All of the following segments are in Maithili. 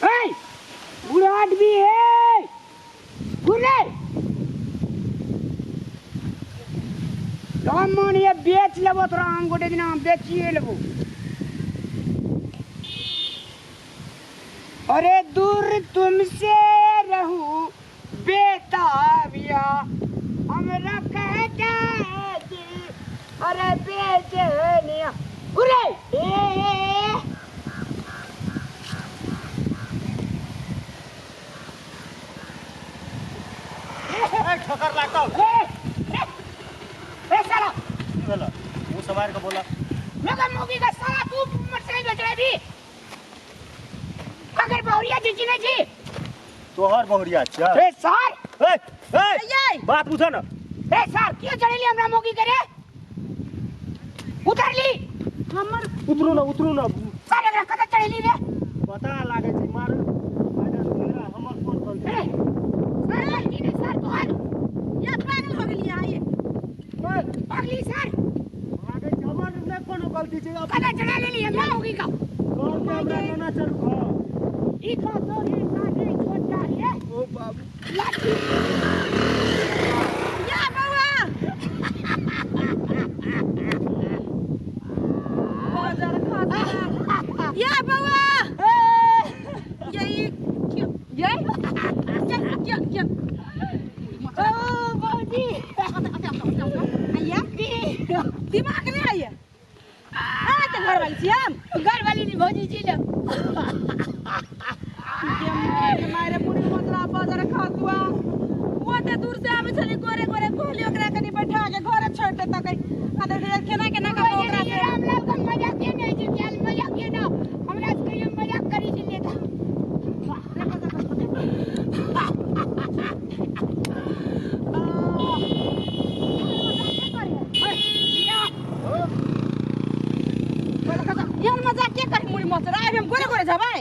ए बूढ़ा आदमी है घुरे राम मन ये बेच लेबो तोरा हम गोटे दिना हम बेचिए लेबो। अरे दूर तुमसे रहूं बेताबिया हमरा कहता है दिल, अरे बेचैनिया घुरे ए ए ठोकर लागतौ। ए ए साला की भेल? मुँह सम्हारि कऽ बोला। मेगा मोगी का साला तू मोटरसाइकिल बेच रही भी अगर बहुरिया जी चिन्है छी। तोहर बहुरिया छियै? ए सर ए ए ये बात बुझ न। ए सर क्यों चढ़ेली हमरा मोगी करे? उतरली हमर उतरू न उतरू न। सर एकरा कतऽ चढ़ेली रे? पता लागै छै मार हमर कोन गलती? ए सर गलती नहीं सर तोहर। ये पागल हो गेलियै अहाँ ये। पगली सर भागै छै हमर नहि कोनो गलती छै। अब कतऽ चढ़ा लेली हमरा मोगी का? तोहर कैमरा कोना चलू? हँ ई का तो रे साथे छोटा रे ओ बाबू लाठी या बौआ बाजार खाता या बौआ ये ई ये क्या क्या क्या ओ भौजी आइया दिमाग नहीं आइया आ तो घर वाली छी हम घर वाली नहीं भौजी जी ने के मारे मुड़ी मोतरा बाजार खातुआ ओते दूर से आबै छली गोरे गोरे कहली ओकरा कनी बैठा के घरे छोड़ दे तकै आ देख केना केना के ओकरा से रामलाल का मजाक के नहीं छी चल मजाक के ना हमरा से कहियो मजाक करी छी लेता। यार मजाक के करी मुड़ी मोतरा आब हम गोरे गोरे जबै।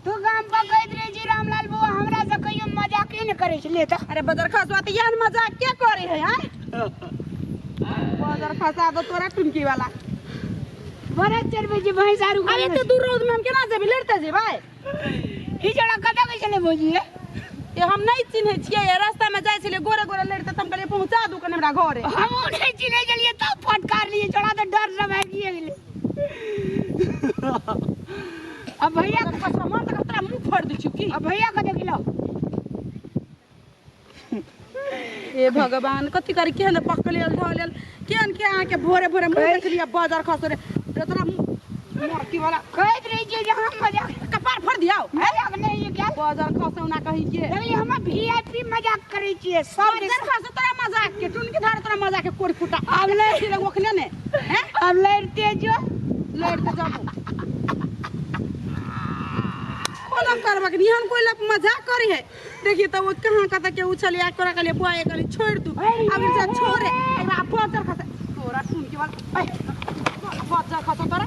तू गाम पर कहैत रहे छी रामलाल बौआ हमरा से कहियो मजाक ने करै छी लेता। अरे बदर खसवा त यार मजाक के करे है आय बदर खसा दो तोरा टुनकी वाला बड़ा चरबै छी भैंस आरु। अरे एते दूर रौद में हम केना जेबै? लड़ते जेबै। ई जरा कतऽ गेल छलै भौजी? ये हम नहीं चिन्है छियै, ये रास्ता में जाइ छलियै गोरे गोरे लड़ते त हम कहलियै पहुंचा दू कने हमरा घरे। हमहूँ नहीं चिन्है छलियै तब फटकार लिए छोड़ा तऽ डर से भागि गेलै। अब भैया बदर खसवा मर तक तोरा मुंह फोड़ दै छियौ की? अब भैया कतऽ गेलौ? हे भगवान कथी करी केहन पकड़ल धऽ लेल केहन के अहाँके भोरे भोरे मुँह देखलियै बजर खसो रे तोरा मरती वाला कहैत रहै छियै जे हम मजाक कपार फोड़ दियौ। मजाक नहीं ये क्या बजर खसो ना कहीं के देखली हम वीआईपी मजाक करै छियै सब। बजर खसो तोरा मजाक के टुन के धार तोरा मजाक के कोड़ फुटा आब ले छी ओखने ने हैं अब लड़ते जो लड़ते जाबू कोना करबक निहन कोई लप मजाक करी है। देखिए तो वो कहाँ कतऽ के उछलिया तोरा कहलियै बुआ कहलियै छोड़ दू अब इनसे छोड़े एकरा बजर खसे तोरा टुन के वाला बजर खसो तोरा।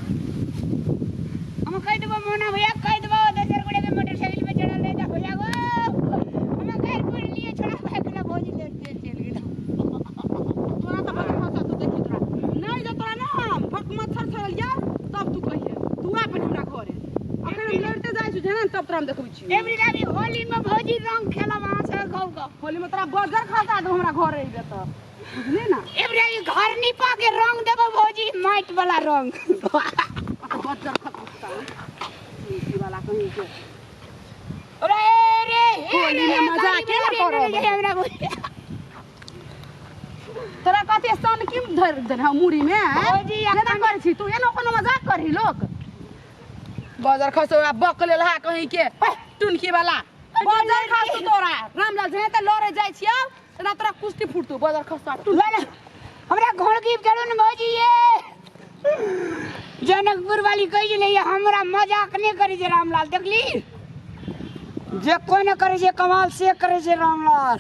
हम कहि देबो मोना भैया कहि देबो दोसर गोटे के मोटरसाइकिल पे चढ़ल रहे त भैया गो हम घर पर लिए छोड़ा भाग गेल भौजी लड़ते चलि गेल। तोरा त बजर खसा तू देखी तोरा नहीं जो तोरा ना भक मच्छर छड़ल या तब तू कहिए तू अपन हमरा घरे अखन हम लड़ते जाइ छी जेना तब तोरा हम देखबै छी। एवरी रवि होली में भौजी रंग खेलब अहाँ से गौ गौ। होली में तोरा बजर खसा दो हमरा घरे अइबे त बुझली ना। एवरी रवि घर निपा के रंग देबो भौजी माटि वाला रंग। बजर खसा वाला कहीं के अरे रे होली में मजाक केना करब? हमरा भौजी तोरा कथी सन की धर देने मुड़ी में? भौजी केना करै छी तू? एना कोनो मजाक करही लोक? बजर खसो आ बकलेल हा कहीं के टुनकी वाला बजर खसो तोरा रामलाल जे त लड़े जाइ छियौ एना तोरा कुश्ती फुटतौ बजर खसो टुन ले हमरा घोड़की चलू न भौजी ये जनकपुर वाली कहि छलै हमरा मजाक नहि करै छै रामलाल। देखली जे कोइ नहि करै छै कमाल से करै छै रामलाल।